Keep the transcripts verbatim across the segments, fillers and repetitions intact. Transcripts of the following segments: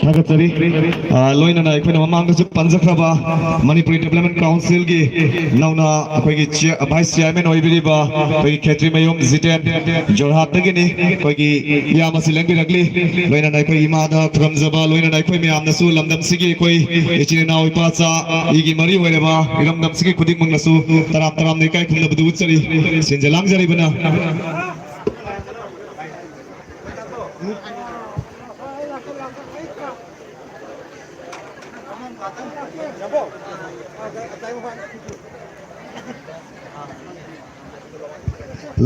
ꯊꯥꯒꯠꯆꯔꯤ꯫ ꯑ, ꯂꯣꯏꯅꯅ ꯑꯩꯈꯣꯏꯅ ꯃꯃꯥꯡꯗꯁꯨ ꯄꯟꯖꯈ꯭ꯔꯕ ꯃꯅꯤꯄꯨꯔꯤ ꯗꯤꯕꯦꯂꯞꯃꯦꯟ ꯀꯥꯎꯟꯁꯤꯜꯒꯤ ꯅꯧꯅ ꯑꯩꯈꯣꯏꯒꯤ ꯆꯤꯌꯔ-, ꯚꯥꯏꯁ ꯆꯤꯌꯔꯃꯦꯟ ꯑꯣꯏꯕꯤꯔꯤꯕ ꯑꯩꯈꯣꯏꯒꯤ ꯈꯦꯇ꯭ꯔꯤꯃꯌꯨꯝ ꯖꯤꯇꯦꯟ, ꯖꯣꯔꯍꯥꯠꯇꯒꯤꯅꯤ꯫ ꯑꯩꯈꯣꯏꯒꯤ ꯏꯌꯥꯝꯕꯁꯤ ꯂꯦꯡꯕꯤꯔꯛꯂꯤ꯫ ꯂꯣꯏꯅꯅ ꯑꯩꯈꯣꯏ ꯏꯃꯥꯗ ꯈꯨꯔꯨꯝꯖꯕ, ꯂꯣꯏꯅꯅ ꯑꯩꯈꯣꯏ ꯃꯌꯥꯝꯅꯁꯨ ꯂꯝꯗꯝꯁꯤꯒꯤ ꯑꯩꯈꯣꯏ ꯏꯆꯤꯟ ꯏꯅꯥꯎ ꯏꯄꯥꯆꯥ, ꯏꯒꯤ ꯃꯔꯤ ꯑꯣꯏꯔꯕ ꯏꯔꯝꯗꯝꯁꯤꯒꯤ ꯈꯨꯗꯤꯡꯃꯛꯅꯁꯨ ꯇꯔꯥꯝ ꯇꯔꯥꯝꯅ ꯏꯀꯥꯏ ꯈꯨꯝꯅꯕꯗꯨ ꯎꯠꯆꯔꯤ꯫ ꯁꯤꯟꯖ ꯂꯥꯡꯖꯔꯤꯕꯅ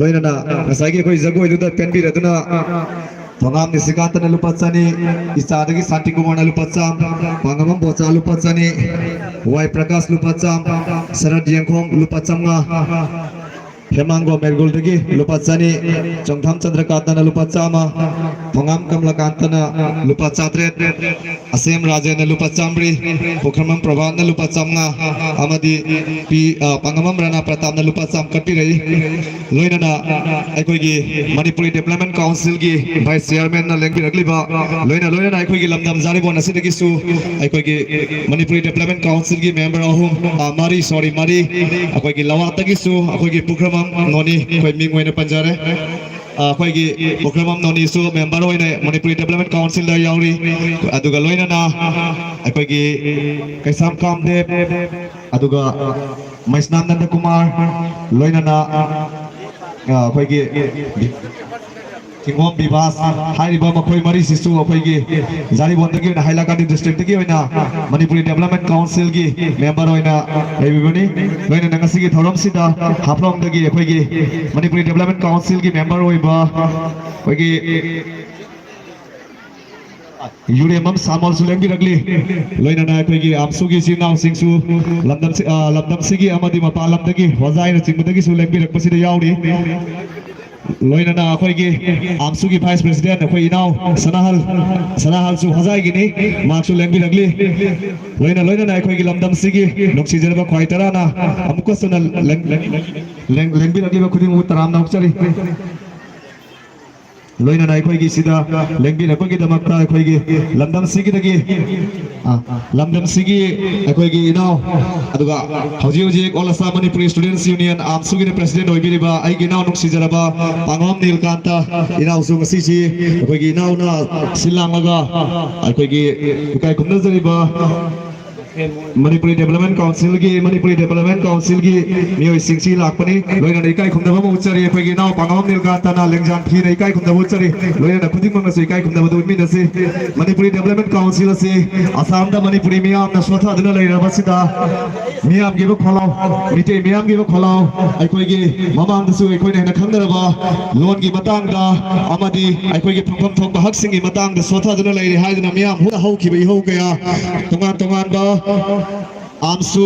ꯂꯣꯏꯅꯅ ꯉꯁꯥꯏꯒꯤ ꯑꯩꯈꯣꯏ ꯖꯒꯣꯏꯗꯨꯗ ꯄꯦꯟꯕꯤꯔꯗꯨꯅ, ꯊꯣꯉꯥꯝ ꯅꯤꯁꯤꯀꯥꯟꯇꯅ ꯂꯨꯄꯥ ꯆꯅꯤ, ꯏꯆꯥꯗꯒꯤ ꯁꯥꯟꯇꯤꯀꯨꯃꯥꯔꯅ ꯂꯨꯄꯥ ꯆꯥꯝꯃ, ꯄꯥꯡꯉꯝꯕꯝ ꯕꯣꯆꯥ ꯂꯨꯄꯥ ꯆꯅꯤ, ꯋꯥꯏ ꯄ꯭ꯔꯀꯥꯁ ꯂꯨꯄꯥ ꯆꯥꯝꯃ, ꯁꯔꯠ ꯌꯦꯡꯈꯣꯝ ꯂꯨꯄꯥ ꯆꯥꯝꯃꯉꯥ, ꯍꯦꯃꯥꯡꯒꯣꯝ ꯃꯦꯔꯒꯨꯜꯗꯒꯤ ꯂꯨꯄꯥ ꯆꯅꯤ, ꯆꯣꯡꯊꯥꯝ ꯆꯟꯗ꯭ꯔꯀꯥꯟꯇꯅ ꯂꯨꯄꯥ ꯆꯥꯝꯃ, ꯊꯣꯉꯥꯝ ꯀꯃꯂꯀꯥꯟꯇꯅ ꯂꯨꯄꯥ ꯆꯥꯇ꯭ꯔꯦꯠ, ꯑꯁꯦꯝ ꯔꯥꯖꯦꯟꯅ ꯂꯨꯄꯥ ꯆꯥꯝꯃꯔꯤ, ꯄꯨꯈ꯭ꯔꯝꯕꯝ ꯄ꯭ꯔꯚꯥꯠꯅ ꯂꯨꯄꯥ ꯆꯥꯝꯃꯉꯥ ꯑꯃꯗꯤ ꯄꯤ-, ꯑ, ꯄꯥꯡꯉꯝꯕꯝ ꯔꯥꯅꯥ ꯄ꯭ꯔꯇꯥꯞꯅ ꯂꯨꯄꯥ ꯆꯥꯝꯃ ꯀꯠꯄꯤꯔꯛꯏ꯫ ꯂꯣꯏꯅꯅ ꯑꯩꯈꯣꯏꯒꯤ ꯃꯅꯤꯄꯨꯔꯤ ꯗꯤꯕꯦꯂꯞꯃꯦꯟ ꯀꯥꯎꯟꯁꯤꯜꯒꯤ ꯚꯥꯏꯁ ꯆꯤꯌꯔꯃꯦꯟꯅ ꯂꯦꯡꯕꯤꯔꯛꯂꯤꯕ, ꯂꯣꯏꯅ ꯂꯣꯏꯅꯅ ꯑꯩꯈꯣꯏꯒꯤ ꯂꯝꯗꯝ ꯖꯥꯔꯤꯕꯣꯟ ꯑꯁꯤꯗꯒꯤꯁꯨ ꯑꯩꯈꯣꯏꯒꯤ ꯃꯅꯤꯄꯨꯔꯤ ꯗꯤꯕꯦꯂꯞꯃꯦꯟ ꯀꯥꯎꯟꯁꯤꯜꯒꯤ ꯃꯦꯝꯕꯔ ꯑꯍꯨꯝ, ꯑ, ꯃꯔꯤ, ꯁꯣꯔꯤ, ꯃꯔꯤ, ꯑꯩꯈꯣꯏꯒꯤ ꯂꯋꯥꯠꯇꯒꯤꯁꯨ ꯑꯩꯈꯣꯏꯒꯤ ꯄꯨꯈ꯭ꯔꯝꯕꯝ ꯅꯣꯅꯤ, ꯑꯩꯈꯣꯏ ꯃꯤꯡ ꯑꯣꯏꯅ ꯄꯟꯖꯔꯦ꯫ ꯑ, ꯑꯩꯈꯣꯏꯒꯤ ꯄꯨꯈ꯭ꯔꯝꯕꯝ ꯅꯣꯅꯤꯁꯨ ꯃꯦꯝꯕꯔ ꯑꯣꯏꯅ ꯃꯅꯤꯄꯨꯔꯤ ꯗꯤꯕꯦꯂꯞꯃꯦꯟ ꯀꯥꯎꯟꯁꯤꯜꯗ ꯌꯥꯎꯔꯤ꯫ ꯑꯗꯨꯒ ꯂꯣꯏꯅꯅ ꯑꯩꯈꯣꯏꯒꯤ ꯀꯩꯁꯥꯝ ꯀꯥꯝꯗꯦꯕ, ꯑꯗꯨꯒ ꯃꯩꯁꯅꯥꯝ ꯅꯟꯗꯀꯨꯃꯥꯔ, ꯂꯣꯏꯅꯅ, ꯑ, ꯑꯩꯈꯣꯏꯒꯤ ꯀꯤꯡꯉꯣꯝ ꯕꯤꯕꯥꯁ ꯍꯥꯏꯔꯤꯕ ꯃꯈꯣꯏ ꯃꯔꯤꯁꯤꯁꯨ ꯑꯩꯈꯣꯏꯒꯤ ꯖꯥꯔꯤꯕꯣꯟꯗꯒꯤ ꯑꯣꯏꯅ, ꯍꯥꯏꯂꯥꯀꯥꯟꯗꯤ ꯗꯤꯁꯇ꯭ꯔꯤꯛꯇꯒꯤ ꯑꯣꯏꯅ ꯃꯅꯤꯄꯨꯔꯤ ꯗꯤꯕꯦꯂꯞꯃꯦꯟ ꯀꯥꯎꯟꯁꯤꯜꯒꯤ ꯃꯦꯝꯕꯔ ꯑꯣꯏꯅ ꯂꯩꯕꯤꯕꯅꯤ꯫ ꯂꯣꯏꯅꯅ ꯉꯁꯤꯒꯤ ꯊꯧꯔꯝꯁꯤꯗ ꯍꯥꯐꯂꯣꯡꯗꯒꯤ ꯑꯩꯈꯣꯏꯒꯤ ꯃꯅꯤꯄꯨꯔꯤ ꯗꯤꯕꯦꯂꯞꯃꯦꯟ ꯀꯥꯎꯟꯁꯤꯜꯒꯤ ꯃꯦꯝꯕꯔ ꯑꯣꯏꯕ ꯑꯩꯈꯣꯏꯒꯤ ꯌꯨꯔꯦꯝꯕꯝ ꯁꯥꯃꯣꯜꯁꯨ ꯂꯦꯡꯕꯤꯔꯛꯂꯤ꯫ ꯂꯣꯏꯅꯅ ꯑꯩꯈꯣꯏꯒꯤ ꯑꯥꯝꯁꯨꯒꯤ ꯏꯆꯤꯟ ꯏꯅꯥꯎꯁꯤꯡꯁꯨ ꯂꯝꯗꯝꯁꯤ-, ꯑ, ꯂꯝꯗꯝꯁꯤꯒꯤ ꯑꯃꯗꯤ ꯃꯄꯥꯟ ꯂꯝꯗꯒꯤ ꯍꯣꯖꯥꯏꯅꯆꯤꯡꯕꯗꯒꯤꯁꯨ ꯂꯦꯡꯕꯤꯔꯛꯄꯁꯤꯗ ꯌꯥꯎꯔꯤ꯫ ꯂꯣꯏꯅꯅ ꯑꯩꯈꯣꯏꯒꯤ ꯑꯥꯝꯁꯨꯒꯤ ꯚꯥꯏꯁ ꯄ꯭ꯔꯦꯁꯤꯗꯦꯟ ꯑꯩꯈꯣꯏ ꯏꯅꯥꯎ ꯁꯅꯥꯍꯜ, ꯁꯅꯥꯍꯜꯁꯨ ꯍꯣꯖꯥꯏꯒꯤꯅꯤ, ꯃꯍꯥꯛꯁꯨ ꯂꯦꯡꯕꯤꯔꯛꯂꯤ꯫ ꯂꯣꯏꯅ ꯂꯣꯏꯅꯅ ꯑꯩꯈꯣꯏꯒꯤ ꯂꯝꯗꯝꯁꯤꯒꯤ ꯅꯨꯡꯁꯤꯖꯔꯕ ꯈ꯭ꯋꯥꯏ ꯇꯔꯥꯅ ꯑꯃꯨꯛꯀꯁꯨ ꯍꯟꯅ ꯂꯦꯡ-, ꯂꯦꯡ-, ꯂꯦꯡ-, ꯂꯦꯡꯕꯤꯔꯛꯂꯤꯕ ꯈꯨꯗꯤꯡꯃꯛꯄꯨ ꯇꯔꯥꯝꯅ ꯑꯣꯛꯆꯔꯤ꯫ ꯂꯣꯏꯅꯅ ꯑꯩꯈꯣꯏꯒꯤ ꯁꯤꯗ ꯂꯦꯡꯕꯤꯔꯛꯄꯒꯤꯗꯃꯛꯇ ꯑꯩꯈꯣꯏꯒꯤ ꯂꯝꯗꯝꯁꯤꯒꯤꯗꯒꯤ, ꯑ, ꯂꯝꯗꯝꯁꯤꯒꯤ ꯑꯩꯈꯣꯏꯒꯤ ꯏꯅꯥꯎ, ꯑꯗꯨꯒ ꯍꯧꯖꯤꯛ ꯍꯧꯖꯤꯛ All Assam Manipuri Students Union, ꯑꯥꯝꯁꯨꯒꯤꯅ president ꯑꯣꯏꯕꯤꯔꯤꯕ ꯑꯩꯒꯤ ꯏꯅꯥꯎ ꯅꯨꯡꯁꯤꯖꯔꯕ ꯄꯥꯉꯝ ꯅꯤꯜꯀꯥꯟꯇ ꯏꯅꯥꯎꯁꯨ ꯉꯁꯤꯁꯤ ꯑꯩꯈꯣꯏꯒꯤ ꯏꯅꯥꯎꯅ ꯁꯤꯜ ꯂꯥꯡꯂꯒ ꯑꯩꯈꯣꯏꯒꯤ ꯏꯀꯥꯏ ꯈꯨꯝꯅꯖꯔꯤꯕ ꯃꯅꯤꯄꯨꯔꯤ Development Councilꯒꯤ, ꯃꯅꯤꯄꯨꯔꯤ Development Councilꯒꯤ ꯃꯤꯑꯣꯏꯁꯤꯡꯁꯤ ꯂꯥꯛꯄꯅꯤ꯫ ꯂꯣꯏꯅꯅ ꯏꯀꯥꯏ ꯈꯨꯝꯅꯕ ꯑꯃ ꯎꯠꯆꯔꯤ꯫ ꯑꯩꯈꯣꯏꯒꯤ ꯏꯅꯥꯎ ꯄꯥꯉꯝ ꯅꯤꯜꯀꯥꯟꯇꯅ ꯂꯦꯡꯖꯥꯟ ꯐꯤꯅ ꯏꯀꯥꯏ ꯈꯨꯝꯅꯕ ꯎꯠꯆꯔꯤ꯫ ꯂꯣꯏꯅꯅ ꯈꯨꯗꯤꯡꯃꯛꯅꯁꯨ ꯏꯀꯥꯏ ꯈꯨꯝꯅꯕꯗꯨ ꯎꯠꯃꯤꯟꯅꯁꯤ꯫ ꯃꯅꯤꯄꯨꯔꯤ Development Council ꯑꯁꯤ ꯑꯁꯥꯝꯗ ꯃꯅꯤꯄꯨꯔꯤ ꯃꯤꯌꯥꯝꯅ ꯁꯣꯠꯊꯗꯨꯅ ꯂꯩꯔꯕꯁꯤꯗ, ꯃꯤꯌꯥꯝꯒꯤ ꯑꯣꯏꯕ ꯈꯣꯜꯂꯥꯎ, ꯃꯤꯇꯩ ꯃꯤꯌꯥꯝꯒꯤ ꯑꯣꯏꯕ ꯈꯣꯜꯂꯥꯎ, ꯑꯩꯈꯣꯏꯒꯤ ꯃꯃꯥꯡꯗꯁꯨ ꯑꯩꯈꯣꯏꯅ ꯍꯦꯟꯅ ꯈꯪꯅꯔꯕ ꯂꯣꯟꯒꯤ ꯃꯇꯥꯡꯗ ꯑꯃꯗꯤ ꯑꯩꯈꯣꯏꯒꯤ ꯐꯪꯐꯝ ꯊꯣꯛꯄ ꯍꯛꯁꯤꯡꯒꯤ ꯃꯇꯥꯡꯗ ꯁꯣꯠꯊꯗꯨꯅ ꯂꯩꯔꯤ ꯍꯥꯏꯗꯨꯅ ꯃꯤꯌꯥꯝ ꯍꯧꯅ ꯍꯧꯈꯤꯕ ꯏꯍꯧ ꯀꯌꯥ, ꯇꯣꯉꯥꯟ ꯇꯣꯉꯥꯟꯕ ꯑꯥꯝꯁꯨ,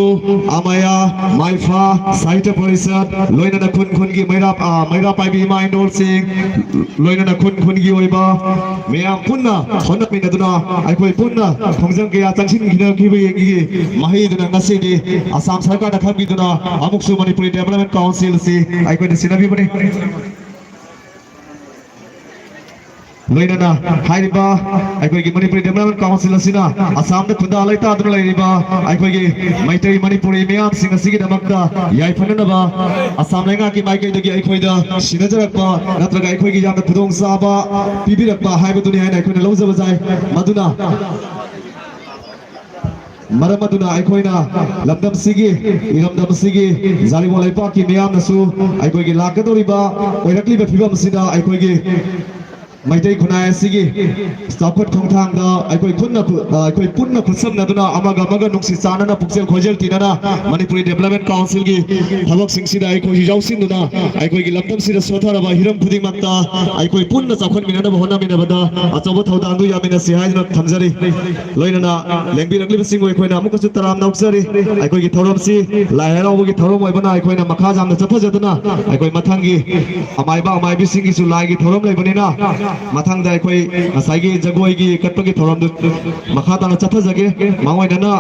ꯑꯃꯌꯥ, ꯃꯥꯏꯐꯥ, ꯁꯥꯍꯤꯇ꯭ꯌ ꯄꯔꯤꯁꯠ, ꯂꯣꯏꯅꯅ ꯈꯨꯟ ꯈꯨꯟꯒꯤ ꯃꯩꯔꯥ, ꯑ, ꯃꯩꯔꯥ ꯄꯥꯏꯕꯤ ꯏꯃꯥ ꯏꯟꯗꯣꯜꯁꯤꯡ, ꯂꯣꯏꯅꯅ ꯈꯨꯟ ꯈꯨꯟꯒꯤ ꯑꯣꯏꯕ ꯃꯌꯥꯝ ꯄꯨꯟꯅ ꯍꯣꯠꯅꯃꯤꯟꯅꯗꯨꯅ ꯑꯩꯈꯣꯏ ꯄꯨꯟꯅ ꯈꯣꯡꯖꯪ ꯀꯌꯥ ꯆꯪꯁꯤꯟꯈꯤꯅꯈꯤꯕ ꯌꯦꯡꯈꯤ꯫ ꯃꯍꯩꯗꯨꯅ ꯉꯁꯤꯗꯤ ꯑꯁꯥꯝ ꯁꯔꯀꯥꯔꯅ ꯈꯪꯕꯤꯗꯨꯅ ꯑꯃꯨꯛꯁꯨ ꯃꯅꯤꯄꯨꯔꯤ Development Council ꯑꯁꯤ ꯑꯩꯈꯣꯏꯅ ꯁꯤꯟꯅꯕꯤꯕꯅꯤ꯫ ꯂꯣꯏꯅꯅ ꯍꯥꯏꯔꯤꯕ ꯑꯩꯈꯣꯏꯒꯤ ꯃꯅꯤꯄꯨꯔꯤ Development Council ꯑꯁꯤꯅ ꯑꯁꯥꯝꯗ ꯈꯨꯟꯗꯥ ꯂꯩꯇꯥꯗꯨꯅ ꯂꯩꯔꯤꯕ ꯑꯩꯈꯣꯏꯒꯤ ꯃꯩꯇꯩ ꯃꯅꯤꯄꯨꯔꯤ ꯃꯤꯌꯥꯝꯁꯤꯡ ꯑꯁꯤꯒꯤꯗꯃꯛꯇ ꯌꯥꯏꯐꯅꯅꯕ ꯑꯁꯥꯝ ꯂꯩꯉꯥꯛꯀꯤ ꯃꯥꯏꯀꯩꯗꯒꯤ ꯑꯩꯈꯣꯏꯗ ꯁꯤꯟꯅꯖꯔꯛꯄ ꯅꯠꯇ꯭ꯔꯒ ꯑꯩꯈꯣꯏꯒꯤ ꯌꯥꯝꯅ ꯈꯨꯗꯣꯡꯆꯥꯕ ꯄꯤꯕꯤꯔꯛꯄ ꯍꯥꯏꯕꯗꯨꯅꯤ ꯍꯥꯏꯅ ꯑꯩꯈꯣꯏꯅ ꯂꯧꯖꯕ ꯌꯥꯏ꯫ ꯃꯗꯨꯅ ꯃꯔꯝ ꯑꯗꯨꯅ ꯑꯩꯈꯣꯏꯅ ꯂꯝꯗꯝꯁꯤꯒꯤ, ꯏꯔꯝꯗꯝꯁꯤꯒꯤ ꯖꯥꯔꯤꯃꯣ ꯂꯩꯄꯥꯛꯀꯤ ꯃꯤꯌꯥꯝꯅꯁꯨ ꯑꯩꯈꯣꯏꯒꯤ ꯂꯥꯛꯀꯗꯧꯔꯤꯕ ꯑꯣꯏꯔꯛꯂꯤꯕ ꯐꯤꯕꯝꯁꯤꯗ ꯑꯩꯈꯣꯏꯒꯤ ꯃꯩꯇꯩ ꯈꯨꯟꯅꯥꯏ ꯑꯁꯤꯒꯤ ꯆꯥꯎꯈꯠ ꯈꯣꯡꯊꯥꯡꯗ ꯑꯩꯈꯣꯏ ꯈꯨꯟꯅ ꯈꯨ-, ꯑ, ꯑꯩꯈꯣꯏ ꯄꯨꯟꯅ ꯈꯨꯠꯁꯝꯅꯗꯨꯅ ꯑꯃꯒ ꯑꯃꯒ ꯅꯨꯡꯁꯤ ꯆꯥꯟꯅꯅ ꯄꯨꯛꯆꯦꯜ ꯈꯣꯏꯖꯦꯜ ꯇꯤꯟꯅꯅ ꯃꯅꯤꯄꯨꯔꯤ Development Councilꯒꯤ ꯊꯕꯛꯁꯤꯡꯁꯤꯗ ꯑꯩꯈꯣꯏꯁꯨ ꯌꯥꯎꯁꯤꯟꯗꯨꯅ ꯑꯩꯈꯣꯏꯒꯤ ꯂꯝꯗꯝꯁꯤꯗ ꯁꯣꯊꯔꯕ ꯍꯤꯔꯝ ꯈꯨꯗꯤꯡꯃꯛꯇ ꯑꯩꯈꯣꯏ ꯄꯨꯟꯅ ꯆꯥꯎꯈꯠꯃꯤꯟꯅꯅꯕ ꯍꯣꯠꯅꯃꯤꯟꯅꯕꯗ ꯑꯆꯧꯕ ꯊꯧꯗꯥꯡꯗꯨ ꯌꯥꯃꯤꯟꯅꯁꯤ ꯍꯥꯏꯗꯨꯅ ꯊꯝꯖꯔꯤ꯫ ꯂꯣꯏꯅꯅ ꯂꯦꯡꯕꯤꯔꯛꯂꯤꯕꯁꯤꯡꯕꯨ ꯑꯩꯈꯣꯏꯅ ꯑꯃꯨꯛꯀꯁꯨ ꯇꯔꯥꯝꯅ ꯑꯣꯛꯆꯔꯤ꯫ ꯑꯩꯈꯣꯏꯒꯤ ꯊꯧꯔꯝꯁꯤ ꯂꯥꯏ ꯍꯔꯥꯎꯕꯒꯤ ꯊꯧꯔꯝ ꯑꯣꯏꯕꯅ ꯑꯩꯈꯣꯏꯅ ꯃꯈꯥ ꯌꯥꯝꯅ ꯆꯠꯊꯖꯗꯨꯅ ꯑꯩꯈꯣꯏ ꯃꯊꯪꯒꯤ ꯑꯃꯥꯏꯕ ꯑꯃꯥꯏꯕꯤꯁꯤꯡꯒꯤꯁꯨ ꯂꯥꯏꯒꯤ ꯊꯧꯔꯝ ꯂꯩꯕꯅꯤꯅ ꯃꯊꯪꯗ ꯑꯩꯈꯣꯏ ꯉꯁꯥꯏꯒꯤ ꯖꯒꯣꯏꯒꯤ ꯀꯠꯄꯒꯤ ꯊꯧꯔꯝꯗꯨ ꯃꯈꯥ ꯇꯥꯅ ꯆꯠꯊꯖꯒꯦ꯫ ꯃꯥꯡꯑꯣꯏꯅꯅ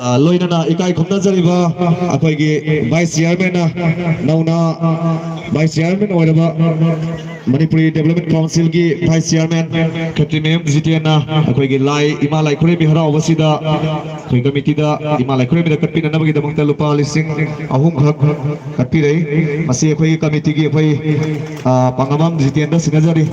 ꯑ, ꯂꯣꯏꯅꯅ ꯏꯀꯥꯏ ꯈꯨꯝꯅꯖꯔꯤꯕ ꯑꯩꯈꯣꯏꯒꯤ vice chairman ꯅ, ꯅꯧꯅ vice chairman ꯑꯣꯏꯔꯕ ꯃꯅꯤꯄꯨꯔꯤ Development Council ꯒꯤ vice chairman ꯈꯦꯇ꯭ꯔꯤꯃꯌꯨꯝ ꯖꯤꯇꯦꯟꯅ ꯑꯩꯈꯣꯏꯒꯤ ꯂꯥꯏ, ꯏꯃꯥ ꯂꯥꯏ ꯈꯨꯔꯦꯝꯕꯤ ꯍꯔꯥꯎꯕꯁꯤꯗ ꯑꯩꯈꯣꯏ committee ꯗ ꯏꯃꯥ ꯂꯥꯏ ꯈꯨꯔꯦꯝꯕꯤꯗ ꯀꯠꯄꯤꯅꯅꯕꯒꯤꯗꯃꯛꯇ ꯂꯨꯄꯥ ꯂꯤꯁꯤꯡ ꯑꯍꯨꯝ ꯈꯛ ꯀꯠꯄꯤꯔꯛꯏ꯫ ꯃꯁꯤ ꯑꯩꯈꯣꯏꯒꯤ committee ꯒꯤ ꯑꯩꯈꯣꯏ, ꯑ, ꯄꯥꯡꯉꯝꯕꯝ ꯖꯤꯇꯦꯟꯗ ꯁꯤꯟꯅꯖꯔꯤ꯫